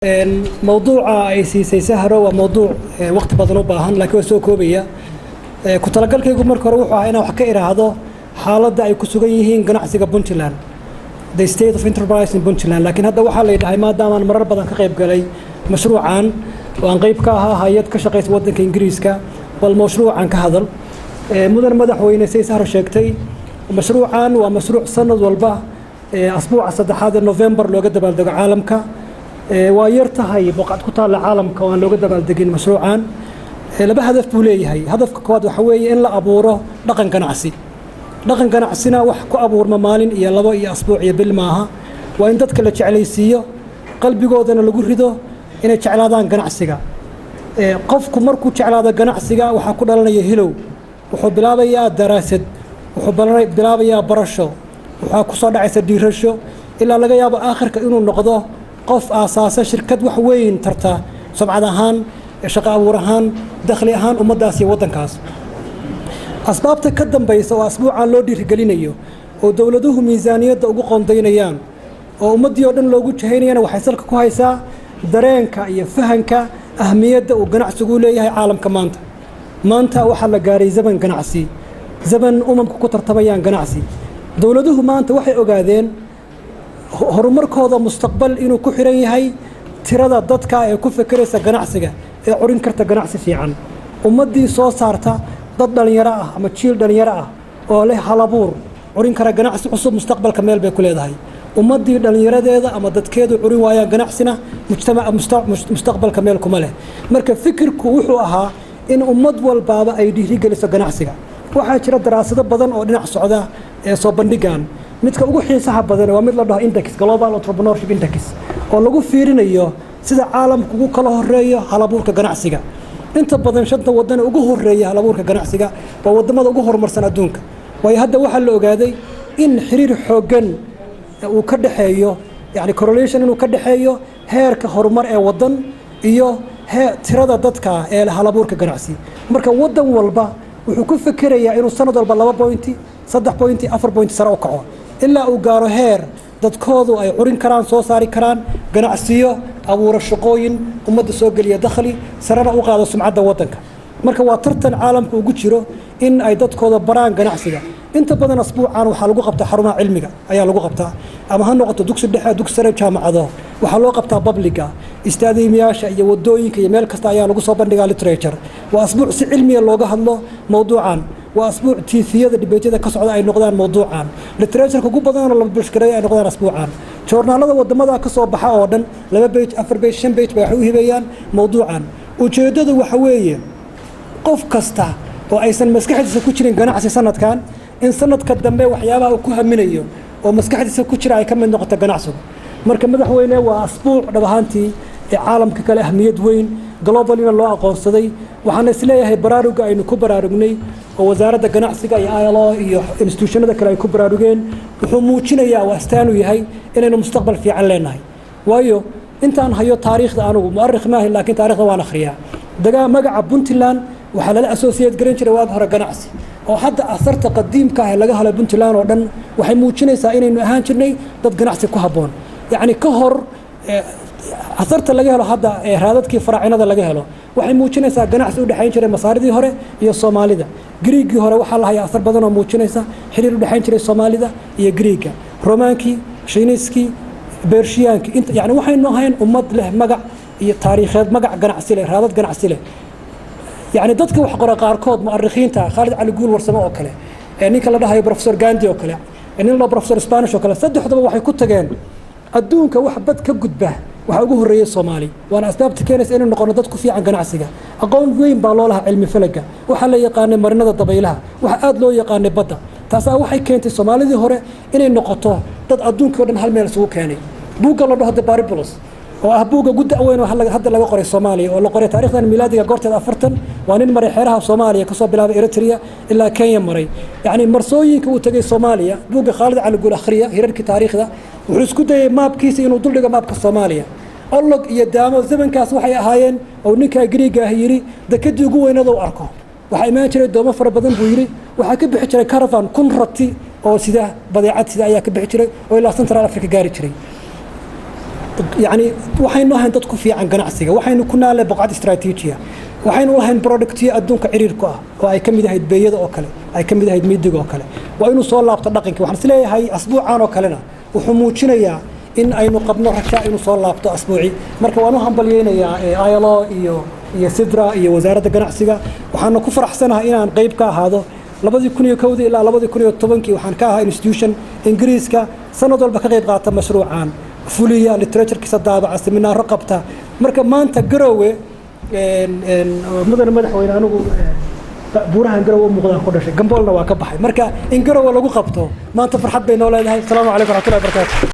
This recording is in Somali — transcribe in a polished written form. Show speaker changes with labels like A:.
A: Mowduuca ay siisay Sahro waa mowduuc waqti badan u baahan, laakiin waa soo koobaya. Ku talagalkaygu marka hore wuxuu ahaa inaan wax ka idhaahdo xaaladda ay ku sugan yihiin ganacsiga Puntland, the state of enterprise in Puntland, laakiin hadda waxaa la yidhahay, maadaamaan marar badan ka qayb galay mashruucan oo aan qayb ka ahaa hay-ad ka shaqaysa waddanka Ingiriiska, bal mashruucan ka hadal. Mudan madaxweyne, say Sahro sheegtay, mashruucan waa mashruuc sanad walba asbuuca saddexaad ee November looga dabaaldego caalamka. Waa yar tahay boqad ku taalla caalamka oo aan looga dabaaldegin mashruucan. Laba hadaf buu leeyahay. Hadafka koowaad waxa weeye in la abuuro dhaqan ganacsi. Dhaqan ganacsina wax ku abuurma maalin iyo labo iyo asbuuc iyo bil maaha. Waa in dadka la jeclaysiiyo, qalbigoodana lagu rido inay jeclaadaan ganacsiga. Qofku markuu jeclaado ganacsiga, waxaa ku dhalanaya hilow, wuxuu bilaabayaa daraasad, wuxuu bilaabayaa barasho, waxaa ku soo dhacaysa dhiirasho, ilaa laga yaabo aakhirka inuu noqdo qof aasaasa shirkad wax weyn tarta, sumcad ahaan, shaqo abuur ahaan, dakhli ahaan ummaddaas iyo waddankaas. Asbaabta ka dambaysa oo asbuucan loo dhiirigelinayo oo dowladuhu miisaaniyadda ugu qoondaynayaan oo ummaddii oo dhan loogu jahaynayana waxay salka ku haysaa dareenka iyo fahanka ahmiyadda uu ganacsigu leeyahay caalamka maanta. Maanta waxaa la gaaray zaman ganacsi, zaman umamku ku tartamayaan ganacsi. Dowladuhu maanta waxay ogaadeen horumarkooda mustaqbal inuu ku xiran yahay tirada dadka ee ku fekeraysa ganacsiga, ee curin karta ganacsi fiican. Ummaddii soo saarta dad dhallinyaro ah ama jiil dhallinyaro ah oo leh halabuur, curin kara ganacsi cusub, mustaqbalka meel bay ku leedahay. Ummaddii dhallinyaradeeda ama dadkeedu curin waayaan ganacsina, mujtamaca mustaqbalka meel kuma leh. Marka fikirku wuxuu ahaa in ummad walbaaba ay dhiirigeliso ganacsiga. Waxaa jira daraasado badan oo dhinac socda ee soo bandhigan. Midka ugu xiisaha badan waa mid la dhaho index, Global Entrepreneurship Index, oo lagu fiirinayo sida caalamku ugu kala horeeyo halabuurka ganacsiga. Inta badan shanta wadan ugu horeeya halabuurka ganacsiga waa wadamada ugu horumarsan adduunka, waayo hadda waxaa la ogaaday in xiriir xooggan uu ka dhexeeyo, yani correlation inuu ka dhexeeyo heerka horumar ee wadan iyo tirada dadka ee halabuurka ganacsi. Marka wadan walba wuxuu ku fekerayaa inuu sanad walba 2 point, 3 point, 4 point sare u kaco, ilaa uu gaaro heer dadkoodu ay curin karaan, soo saari karaan ganacsiyo abuura shaqooyin, ummadda soo geliya dakhli, sarena u qaado sumcadda waddanka. Marka waa tartan caalamka ugu jiro in ay dadkooda baraan ganacsiga. Inta badan asbuucan waxaa lagu qabtaa xarumaha cilmiga ayaa lagu qabtaa, ama ha noqoto dugsi dhexe, dugsi sare, jaamacado. Waxaa loo qabtaa public-ga, istaadiimyaasha iyo wadooyinka iyo meel kasta ayaa lagu soo bandhigaa literature. Waa asbuuc si cilmiya looga hadlo mowduucan. Waa asbuuc TV-yada debate-yada ka socda ay noqdaan mowduucan, literatureka ugu badanoo la publish-gareeyo ay noqdaan asbuucan. Joornaalada wadamada ka soo baxa oo dhan 2 page, 4 page, 5 page bay waxay u hibeeyaan mowduucan. Ujeeddadu waxa weeye qof kasta oo aysan maskaxdiisa ku jirin ganacsi sanadkan, in sanadka dambe waxyaabaha uu ku haminayo oo maskaxdiisa ku jira ay ka mid noqoto ganacsigu. Marka madaxweyne, waa asbuuc dhab ahaantii ee caalamka kale ahmiyad weyn globally-na loo aqoonsaday. Waxaana isleeyahay baraaruga aynu ku baraarugnay oo wasaaradda ganacsiga iyo ILO iyo institution-ada kale ay ku baraarugeen wuxuu muujinayaa oo astaanu yahay inaynu mustaqbal fiican leenahay. Waayo, intaan hayo taariikhda, anugu mu'arikh maahi, laakiin taarikhda waan akhriyaa, dagaa magaca Puntland waxaa lala associate garan jiray waag hore ganacsi, oo hadda asarta qadiimka ah ee laga helay Puntland oo dhan waxay muujinaysaa inaynu ahaan jirnay dad ganacsi ku habboon. Yacni ka hor asarta laga helo hadda ee raadadkii faraacinada laga helo waxay muujinaysaa ganacsi u dhexayn jiray Masaaridii hore iyo Soomaalida. Griigii hore waxaa la hayaa asar badan oo muujinaysa xiriir u dhexayn jiray Soomaalida iyo Griiga, Romaankii, Shiiniiskii, Beershiyaankii. Inta yani waxaynu ahayn ummad leh magac iyo taariikheed, magac ganacsi leh, raadad ganacsi leh. Yani dadka wax qora qaarkood, mu'arikhiinta, Khaalid Cali Guul Warsame oo kale, ninka la dhahayo Professor Gandhi oo kale, nin la Professor Spanish oo kale, saddexduba waxay ku tageen adduunka wax bad ka gudba waxaa ugu horreeyey Soomaali. Waana asbaabta keenaysa inay noqono dad ku fiican ganacsiga. Aqoon weyn baa loo lahaa cilmi falaga, waxaa la yaqaanay marinada dabaylaha, waxaa aad loo yaqaanay badda. Taasaa waxay keentay Soomaalidii hore inay noqoto dad adduunkii o dhan hal meel isugu keenay. Buugga la dhaho The Periplus, oo ah buugga ugu da'weyn oo hadda laga qoray Soomaaliya, oo la qoray taarikhdan milaadiga goorteed 40, waa nin maray xeeraha Soomaaliya, kasoo bilaabay Eritrea ilaa Kenya maray, yacni marsooyinka uu tegay Soomaaliya. Buugga Khaalid Cali Guul akhriya, hirarkii taariikhda. Wuxuu isku dayay map-kiisa inuu duldhigo map-ka Soomaaliya. Olog iyo Daamo zamankaas waxay ahaayeen, oo ninkaa Griiga ah yidhi, dekadii ugu weyneed uu arko. Waxaa imaan jiray doomo fara badan buu yidhi. Waxaa ka bixi jiray caravan 1000 rati oo sida badeecad sida ayaa ka bixi jiray oo ilaa Central Africa gaari jiray. Yacni waxaynu ahayn dad ku fiican ganacsiga, waxaynu ku naalay boqcad istaraatiijiya, waxaynu lahayn productyo adduunka ciriirku ah oo ay ka mid ahayd beeyada oo kale, ay ka mid ahayd miidiga oo kale. Waa inuu soo laabto dhaqanki. Waxaan isleeyahay asbuucan oo kalena wuxuu muujinayaa in aynu qabno rajaa inuu soo laabto asbuuci. Marka waan u hambalyeynayaa ILO iyo Sidra iyo Wasaaradda Ganacsiga. Waxaana ku faraxsanahay inaan qayb ka ahaado. 2001-dii ilaa 2010-kii waxaan ka ahaa institution Ingiriiska sanad walba ka qayb qaata mashruucan, fuliya, literaturekiisa daabaca, seminaaro qabta. Marka maanta Garowe, mudane madaxweyne, anigu buurahan Garowe u muuqdaan ku dhashay, Gamboolna waa ka baxay. Marka in Garowe lagu qabto maanta farxad bay noo leedahay. Asalaamu calaykum raxmatullahi barakaatu.